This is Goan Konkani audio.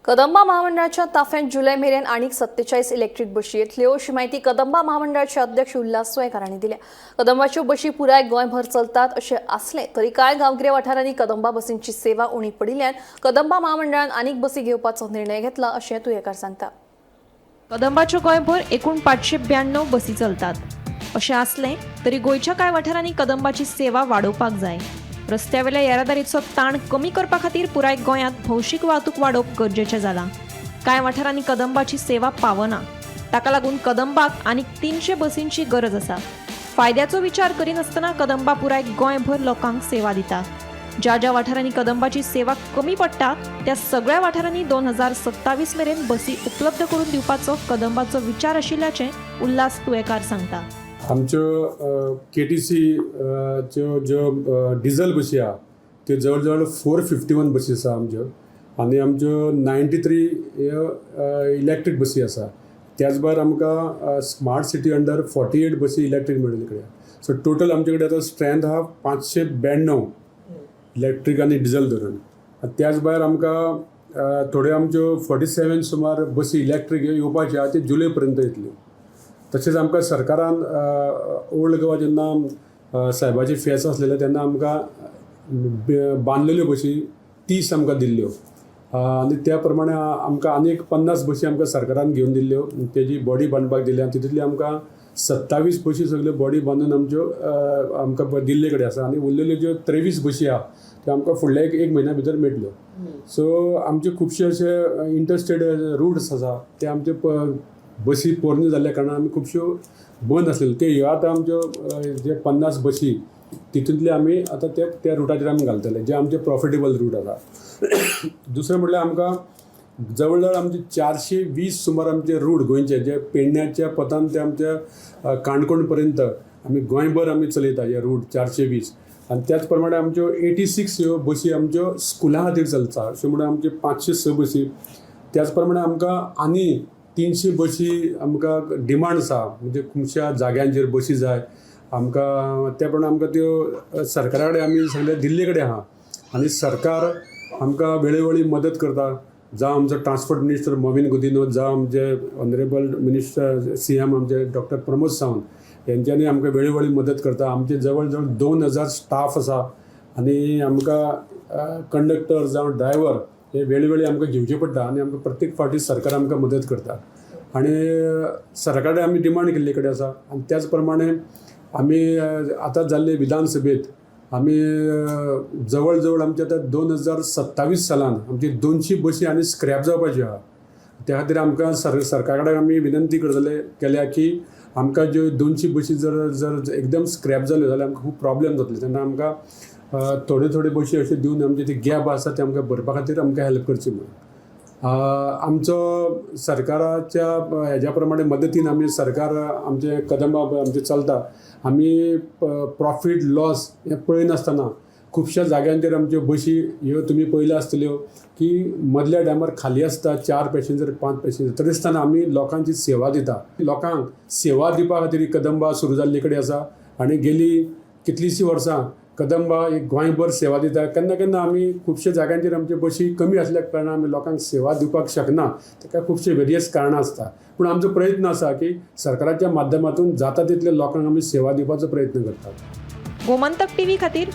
कदंबा महामंडळाच्या ताफ्यात जुलै मेरेन आनीक 47 इलेक्ट्रीक बशी येतल्यो अशी माहिती कदंबा महामंडळाचे अध्यक्ष उल्हास तुयेंकार हांणी दिल्या. कदंबाच्यो बशी पुराय गोंयभर चलतात अशें आसलें तरी कांय गांवगिऱ्या वाठारांनी कदंबा बसींची सेवा उणी पडिल्ल्यान कदंबा महामंडळान आनीक बसी घेवपाचो निर्णय घेतला अशें तुयेंकार सांगता. कदंबाच्यो गोंयभर एकूण 592 बसी चलतात. अशें आसलें तरी गोंयच्या कांय वाठारांनी कदंबाची सेवा वाडोवपाक जाय. रस्त्यावेल्या येरादारीचो ताण कमी करपा खातीर पुराय गोंयांत भौशीक वाहतूक वाडोवप गरजेचें जालां. कांय वाठारांनी कदंबाची सेवा पावना. ताका लागून कदंबाक आनीक 300 बसींची गरज आसा. फायद्याचो विचार करिनासतना कदंबा पुराय गोंयभर लोकांक सेवा दिता. ज्या ज्या वाठारांनी कदंबाची सेवा कमी पडटा, त्या सगळ्या वाठारांनी 2027 मेरेन बसी उपलब्ध करून दिवपाचो कदंबाचो विचार आशिल्ल्याचें उल्हास तुयेकार सांगता. आमच्यो केटीसी च्यो ज्यो डिझल बशी आहा, त्यो जवळ जवळ 451 बसी आसा आमच्यो आनी आमच्यो 93 ह्यो इलेक्ट्रीक बसी आसा. त्याच भायर आमकां स्मार्ट सिटी अंडर 48 बसी इलेक्ट्रीक मेळिल्ले कडेन. सो टोटल आमचे कडेन आतां स्ट्रेंथ आहा 592 इलेक्ट्रीक आनी डिझल धरून. आनी त्याच भायर आमकां थोड्यो आमच्यो 47 सुमार बसी इलेक्ट्रीक ह्यो येवपाच्यो आहा, त्यो जुलय पर्यंत येतल्यो. तशेंच आमकां सरकारान ओल्ड गोवा जेन्ना सायबाची फेस्त आसलेलें तेन्ना आमकां बांदलेल्यो बशी 30 आमकां दिल्ल्यो आनी त्या प्रमाणे आमकां आनी एक 50 बशी आमकां सरकारान घेवन दिल्ल्यो. तेजी बॉडी बांदपाक दिली आनी तितूंतली आमकां 27 बशी सगल्यो बॉडी बांदून आमच्यो आमकां दिल्ले कडेन आसा आनी उरलेल्यो ज्यो 23 बशी आहा, त्यो आमकां फुडल्या एक एक म्हयन्या भितर मेळटल्यो. सो आमचे खुबशे अशे इंटरस्टेट रुट्स आसा, ते आमचे बसी पोरण्यो जाल्ल्या कारणान आमी खुबश्यो बंद आसलेल्यो. ते ह्यो आतां आमच्यो जे 50 बसी, तितूंतले आमी आतां ते त्या रुटाचेर आमी घालतले, जे आमचे प्रॉफिटेबल रूट आसा. दुसरें म्हटल्यार आमकां जवळ जवळ आमचे 420 सुमार आमचे रूट गोंयचे, जे पेडण्याच्या पतान ते आमच्या काणकोण पर्यंत आमी गोंयभर आमी चलयता हे रूट 420. आनी त्याच प्रमाणे आमच्यो 86 ह्यो बसी आमच्यो स्कुलां खातीर चलता. अशें म्हणून आमच्यो 506 बसी. त्याच प्रमाणे आमकां आनी 300 बसी आमकां डिमांड आसा, म्हणजे खुबश्या जाग्यांचेर बसी जाय आमकां. त्या प्रमाणे आमकां त्यो सरकारा कडेन आमी सगळे दिल्ले कडेन आहा आनी सरकार आमकां वेळोवेळी मदत करता. जावं आमचो ट्रान्सपोर्ट मिनिस्टर मॉविन गुदिन्हो, जावं आमचे ऑनरेबल मिनिस्टर सीएम आमचे डॉक्टर प्रमोद सावंत, हेंच्यांनी आमकां वेळोवेळी मदत करता. आमचे जवळ जवळ 2000 स्टाफ आसा आनी आमकां कंडक्टर जावं ड्रायव्हर हे वेळोवेळी आमकां घेवचे पडटा आनी आमकां प्रत्येक फावटी सरकार आमकां मदत करता आनी सरकारा कडेन आमी डिमांड केल्ले कडेन आसा. आनी त्याच प्रमाणे आमी आतां जाल्ले विधानसभेत आमी जवळ जवळ आमचे आतां 2027 सालान आमची 200 बसी आनी स्क्रॅप जावपाच्यो आहा. त्या खातीर आमकां सरकारा कडेन आमी विनंती करतले केल्या की आमकां ज्यो 200 बसी जर जर एकदम स्क्रॅप जाल्यो जाल्यार आमकां खूब प्रॉब्लेम जातले. तेन्ना आमकां थोड्यो थोड्यो बशी अश्यो दिवन आमचे ते गॅप आसा ते आमकां भरपा खातीर आमकां हेल्प करची म्हणून. आमचो सरकाराच्या हेज्या प्रमाणे मदतीन आमी सरकार आमचें कदंबा आमचें चलता. आमी प्रॉफीट लॉस हें पळयनासतना खुबश्या जाग्यांचेर आमच्यो बशी ह्यो तुमी पळयल्या आसतल्यो की मदल्या टायमार खाली आसता, चार पॅसेंजर, पांच पॅसेंजर, तरी आसतना आमी लोकांची सेवा दिता. लोकांक सेवा दिवपा खातीर ही कदंबा सुरू जाल्ली कडेन आसा आनी गेली कितलींशीं वर्सां कदंबा एक गोंयभर सेवा दिता. केन्ना केन्ना आमी खुबश्या जाग्यांचेर आमच्यो बशी कमी आसल्या कारणान आमी लोकांक सेवा दिवपाक शकना. ताका खुबशे वेरियस कारणां आसता, पूण आमचो प्रयत्न आसा की सरकाराच्या माध्यमातून जाता तितले लोकांक आमी सेवा दिवपाचो प्रयत्न करतात. गोमंतक टीव्ही खातीर